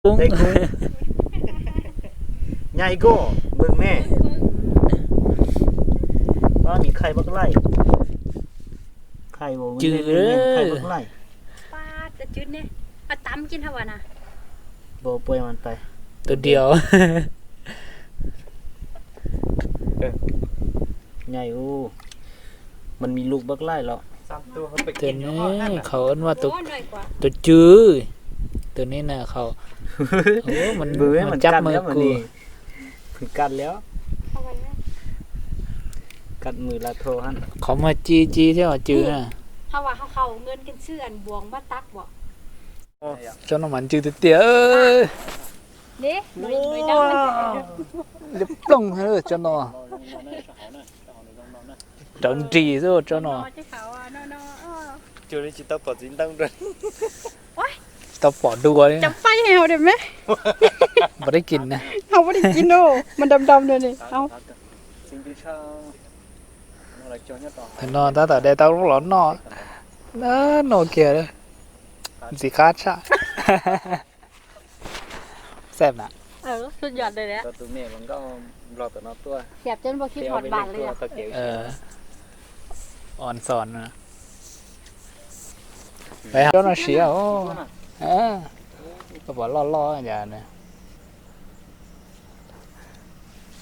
Kub. Nyai koj, npwg me. Pab mis khai pab laij. Khai, khai pab laij. Tus diav. Nyai u, mas mis lus pab laij los. Tus ne, qhov ua tus cw, tus ne na qhov, mas cab mws kws. Qhov muag ci ci thiab cw na. Tsob no mas ncw tiag tiag. Liab plooj tsob no. Rau nris xwb tsob no. Tsis tau pom dua li. Npam dab kis na. Mas dam dam no. Thaum no tab tom de tau lub los noj. Noj kiag ntxim qab tshaj. Xem na. On xon na. Tsob no siav os. Koj pom loj loj yam na.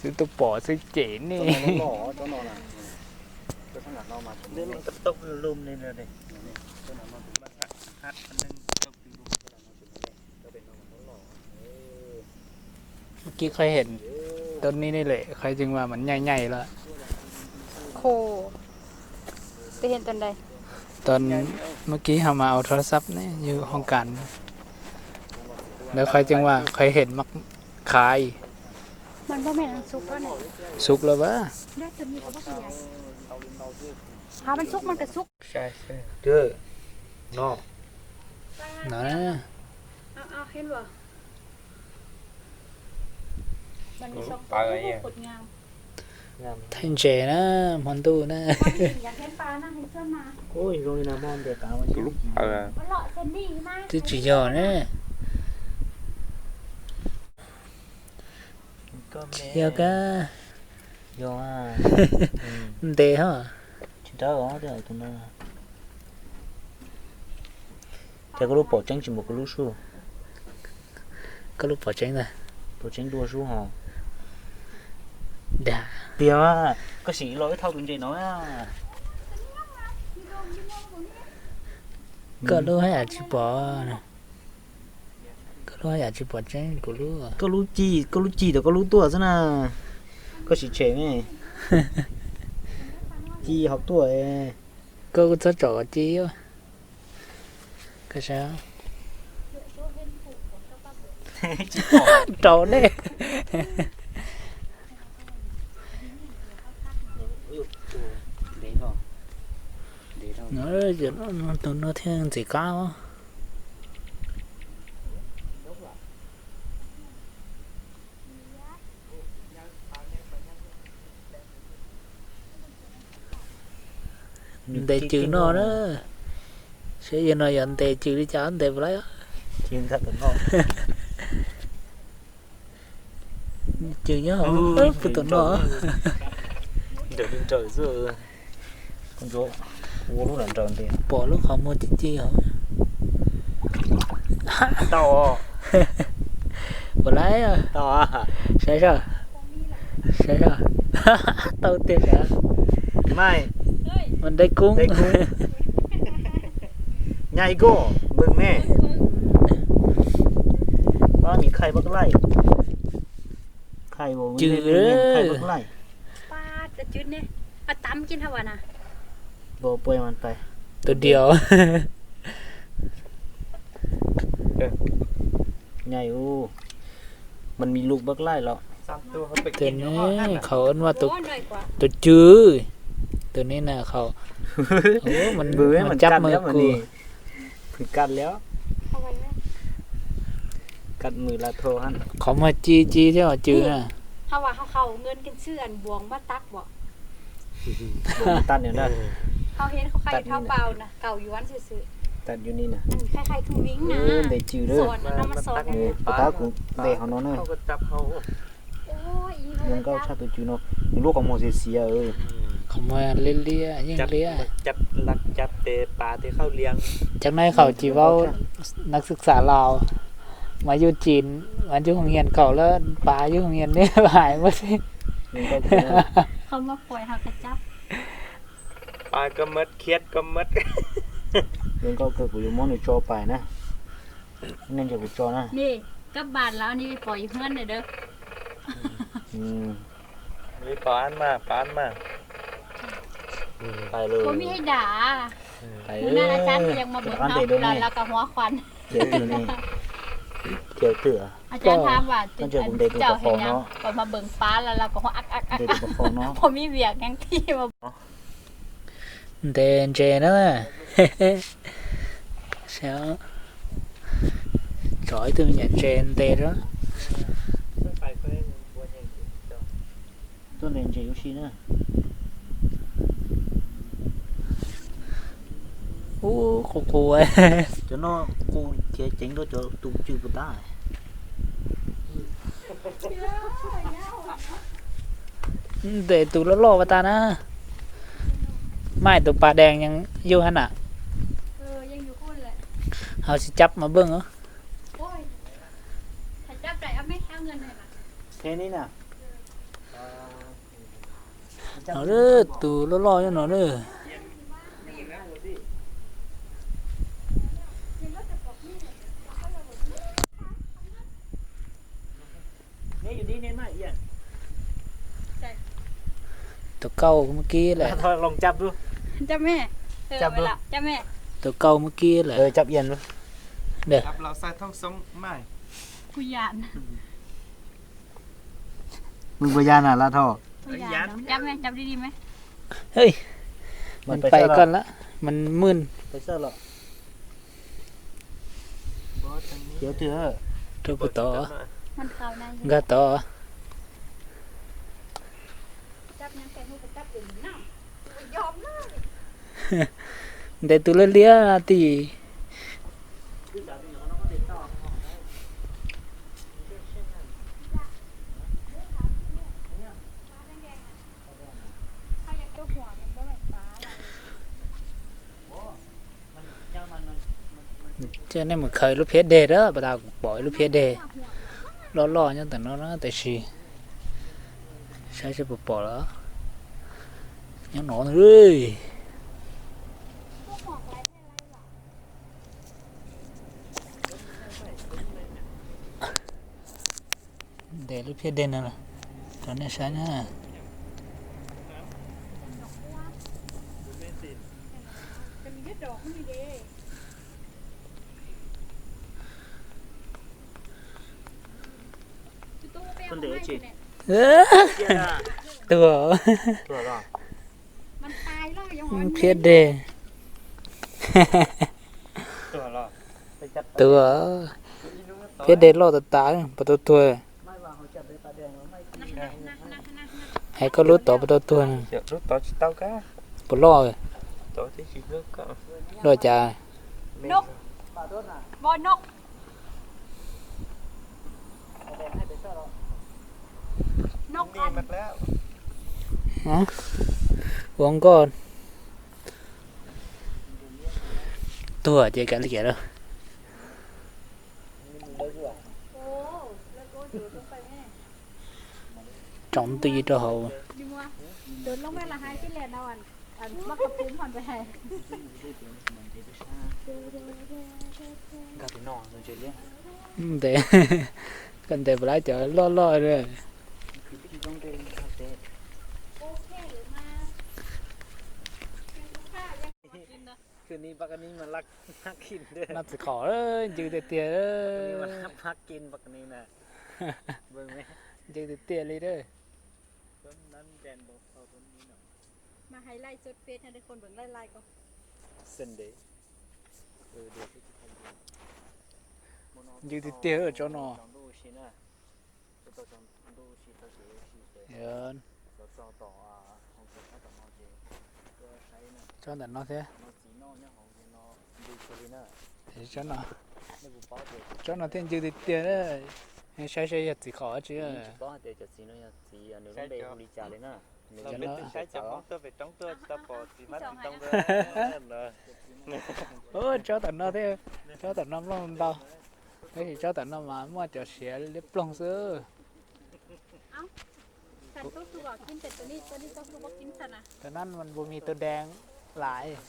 Xwb tus pom xwb cem ne. Mus kis qhov hem tus ni ne lem qhov tseeb mas mas nyaij nyaij lawm. Tus mus kis ho mas au thov xab ne yug hoo kas. Lawv qhov tseeb mas qhov hem mas khaiv. Xub lawm vas. No. Thaij ntses na, hmo ntuj na. Twb tsis yog na. Tsis yog kab. Ntev hos. Ces koj lub pom tseeb tsis npaum kuv lub sub. Koj lub pom tseeb ntag. Pom tseeb dua sub hos. Dag. Tiag, koj sim los wb thauj tus ntses no. Koj lub haj yam tsis pom. Koj lub haj yam tsis pom tseeb kuv lub. Koj lub ci, koj lub ci tau koj lub tuaj xwb na. Koj sim tshem me. Ci hauv tuaj. Koj kuj txhob tsom kom ci. Koj saib. Rau nej. Tus no thiaj ntxim qab. Ntes cw no na. Saib yog no yog ntes cw li cas ntes puas laib. Cw nyob hauv peb tus no. Pom lub qhov muag ci ci hauv. Puas laib. Saib saib. Saib saib. Tau tiag sav. Mas deb kub. Nyaj ib kuj npwg me. Pab mis khai pab laij. Cw. Tus diav. Nyaj u, mas mis lus pab laij los. Tus ne qhov ua tus, tus cw. Tus ne na qhov, mas cab mws kws. Qhov muag ci ci thiab cw na. Ntes cws lawm, puas tab kuv ntes hauv no na. Zoo nkauj tshaj tus cws no, nws lub qhov muag xiav xiav. Qhov muag liab liab yeej liab. Cov nais khaum tsis paub, nab xwb xam laus, mas yug tsis, mas yug hoo yias khaum lawm pas yug hoo yias neb hais muab xwb. Zoo nkauj kawg, kuv yuav muab nws tso pais na. Nej ntsia kuv tso na. Ntes ntses na. Tso ib tug me nyuam ntses ntes rau. Tuaj ntes ntses ua si na. Ub, qus qus. Cov no qus khiav ceev rau cov tus cws puas tab. Ntes tus loj loj puas tas na. Maj tus pas dees yeej yug hab na. Ho tsis cab mas beej. No tus loj loj nyob no na. Tus kauj muab kib lawm. Tus kauj muab kib lawm. Mws puas ya na Laj Thoj? Hej, mas pais koj lawm, mas mwj. Rau puag tod, nkag tod. Ntes tus liab liab tim. Ces nej mus khaws lub phiab deg a, pas tas kuv pom ib lub phiab deg loj loj nyob ntawm no na, tiam sis saib seb puas pom lawm. Nyob no. Ntes lub phiab deg no rau nej saib na. Tuag. Phiab deg. Tuag. Phiab deg loj tas tas, puas tau tuag. Hais koj lub tod puas tau tuag. Puas loj? Loj cas? Ua nkoj. Tuag ces kav liam lawm. Tsoom twj ywm rau hauv. Ntes, koj ntes puas lab cov loj loj. Noj txiv qos ncw tiag tiag. Ncw tiag tiag li a. Ncw tiag tiag tso no. Tso ntawm no thiab. Tsob no, tsob no thiaj ncw tiag tiag. Saib saib yog txiv qhov tsi. Tsob tom no thiab, tsob tom no nplooj ntau, tab sis tsob tom no mas muaj cov siav liab ploog xwb. Tus nab mas puas mis tus dees lais.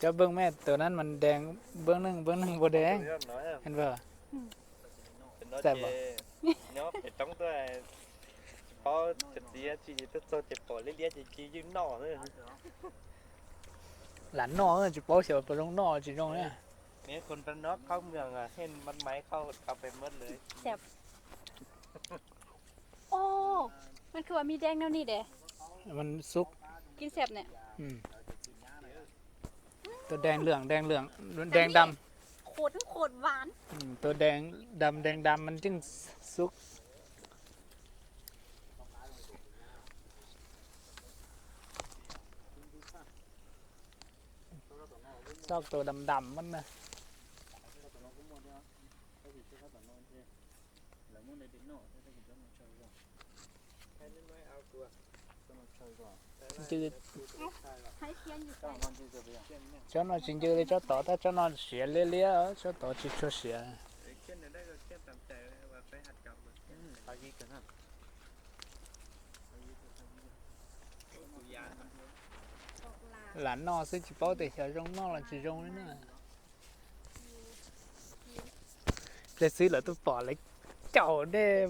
Cov nplooj me tus nab mas dees, nplooj neeg nplooj neeg puas dees. Txawm tsis paub cov txiv tsis tuaj txog ces pom liab liab ces cia ywj noj. Lam noj tsis paub xyov puas zoo noj tsis zoo na. Ua, mas khwv ua mi dees no ni de. Xub. Tus dees lwm dees lwm, dees dam. Tus dees dam dees dam mas yeej xub. Txoj tus dam dam mas na. Tsob no tsis ncw li tsob tod, tab tsob no siav liab liab, tsob tod tsis tshua siav. Lam noj xwb tsis paub tias xyov zoo noj los tsis zoo li na. Ple xwb lawv tuaj pom lawv caum dej.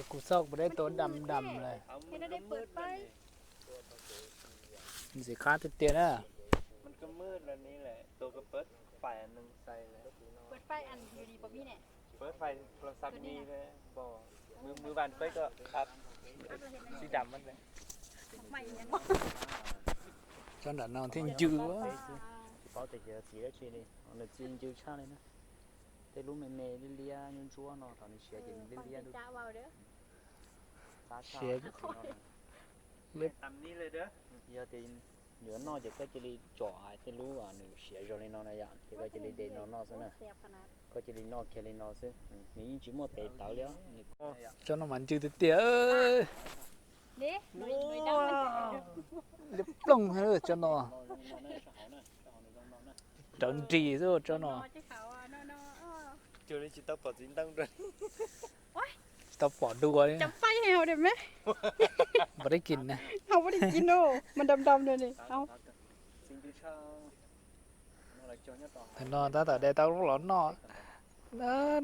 Kuv xauj kuv dej tua dam dam lawm. Ntxim qab tiag tiag na. Tsob nram no thiaj ncw. Tsis paub tias yog txiv dab tsi li, nws txi ncw tshaj li na. Tej lub me me liab liab ntsuab ntsuab no thaum nws siav ces nws liab liab dua. Siav liab. Yog tias yuav noj ces koj cia li tsom hais tej lub nws siav zoo li no na yom, ces koj cia li de no noj xwb na. Koj cia li noj kiag li no xwb, nws yeej tsis muaj tes tawv li os. Tsob no mas ncw tiag tiag. Liab ploog tsob no. Rawv nris xwb tsob no. Tsis tau pom dua li. Pom dej kis na. Thaum no tab tom de tau lub los noj.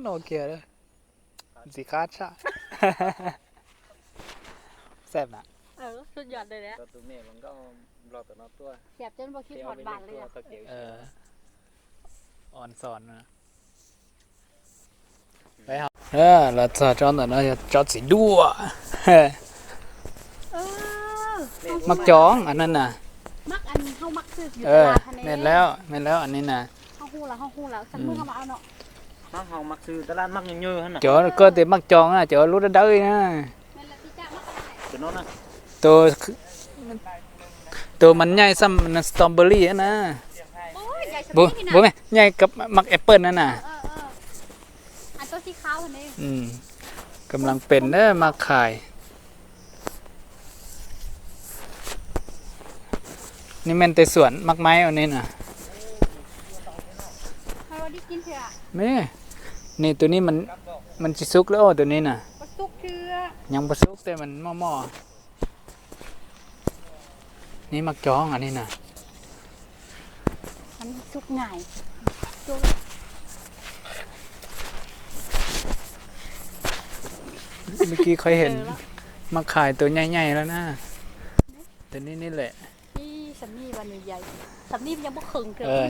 No kiag, ntxim qab tshaj. Xem na. On xon na. Los txog tsob ntawm no yog tsob txiv duaj. Maj coob a na na. Mej lawm, mej lawm a na na. Cov koj tias maj coob na, cov lub dawb dawb na. Tus mas nyaij xab strawberry na. Nyaij maj apple na na. Kam las pes na maj khais. Ni men tej xuam maj maib ua ni na. Ni tus ni mas tsis xub li os tus ni na. Nyob puas xub tej mas moj moj. Ni maj coob a ni na. Mus kis qhov hev maj khais tus nyaij nyaij lawm na. Tus ni ni lawm.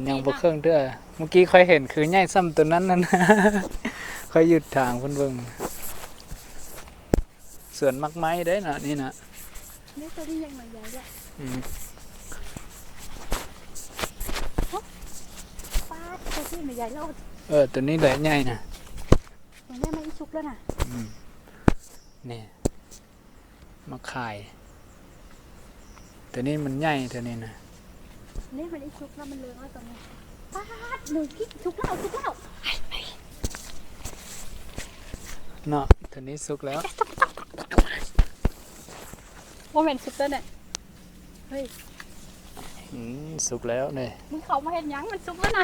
Nyob puas kheej thiab. Mus kis qhov hev khwv nyaij xab tus nab na. Qhov yus thaam phooj ywg. Xuam maj maib deb no ni na. Mus kis qhov hev khwv nyaij xab tus nab na. Tus neb lawm nyaj na. Neb mas ib xub lawm na. Neb mas khai. Tus neb mas nyaj tus neb na. Neb mas ib xub lawm mas lawm no tus neb. Pab, nws kib xub lawm, xub lawm. No, tus neb xub lawm. Ua men xub lawm ne. Xub lawm ne. Mws khaum mas hej nyav mas xub lawm na.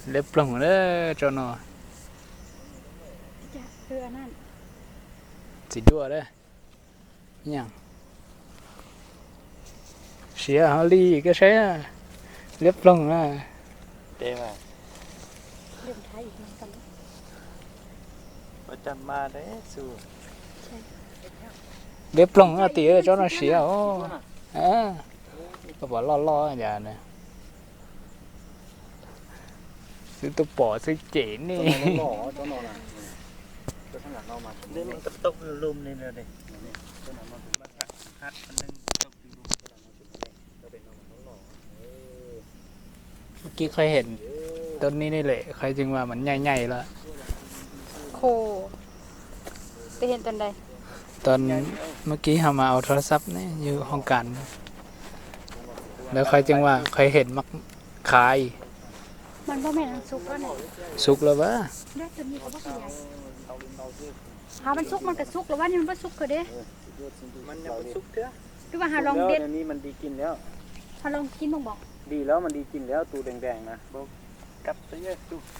Liab ploog na tso no. Txiv duaj na. Siav hauv li koj saib, liab ploog na. Liab ploog no tim tsob no siav os. Koj pom loj loj yam na. Xwb tuaj pom xwb cem nej. Mus kib qhov hem tau nej nej lem qhov tseeb mas mas nyaij nyaij lawm. Tau mus kib ho mas au thov xab ne yug hoo kas. Lawv qhov tseeb mas qhov hem mas khai. Xub lawm vas.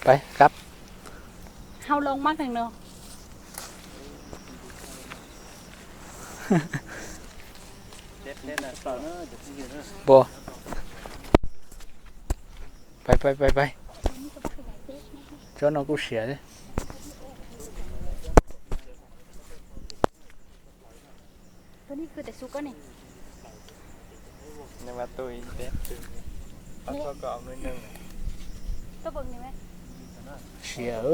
Pais kab. Hau loo mas no. Pais, pais, pais, pais. Tsob no kuj siav thiab. Siav.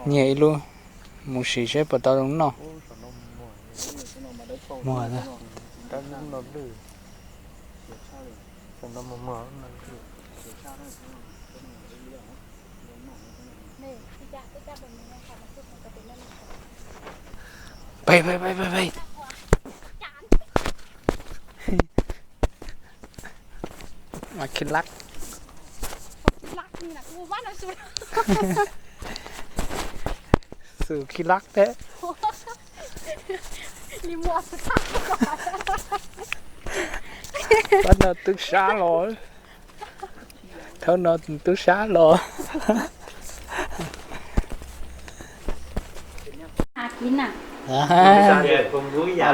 Nyiag ib lub mus siv seb puas tau zoo noj. Muag. Pais, pais, pais, pais, pais. Mas khi lak. Xum khi lak thiab. Pab no tub sab los. Thaum no tub sab los.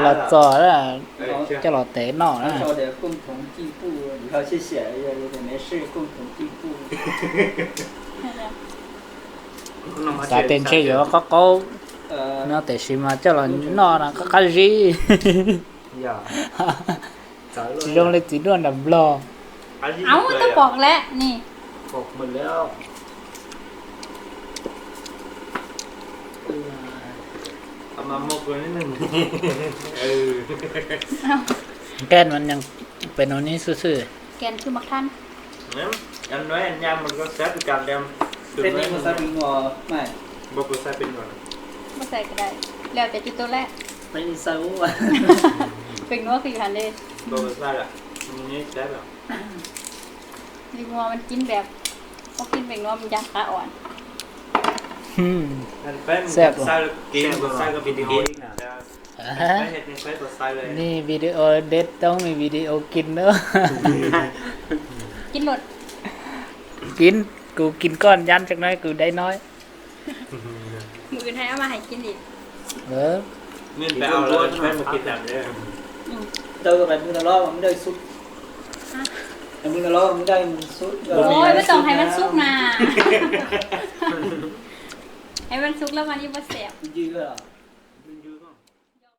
Los txog coj los tev noj na. Xav tias ntshe yuav qaub qaub no tiam sis mas coj los noj no qab qab zib. Tsis zoo li txiv duaj nram Nplog. Au, twb pom lawm ni. Ken mas pem no ni xwb xwb. Ken xwb mas khan. Pem nuav kuj yog has li. Li muaj man kib npeem, ua kib npeem nuav man ncaag qab ua. Xav video, nej video deb toob, nej video kib na. Kib, kuv kib koj ncab tseem na, kuv deb no. Mùi hais mas hais kín đi. Tao phải mưa tao ló mà mới đây sút. Hả? Phải mưa tao ló mà mới đây mình sút. Ôi, mới tổng hais văn xúc nè. Hais văn xúc lắm mà đi mua sẹo. Gì cơ?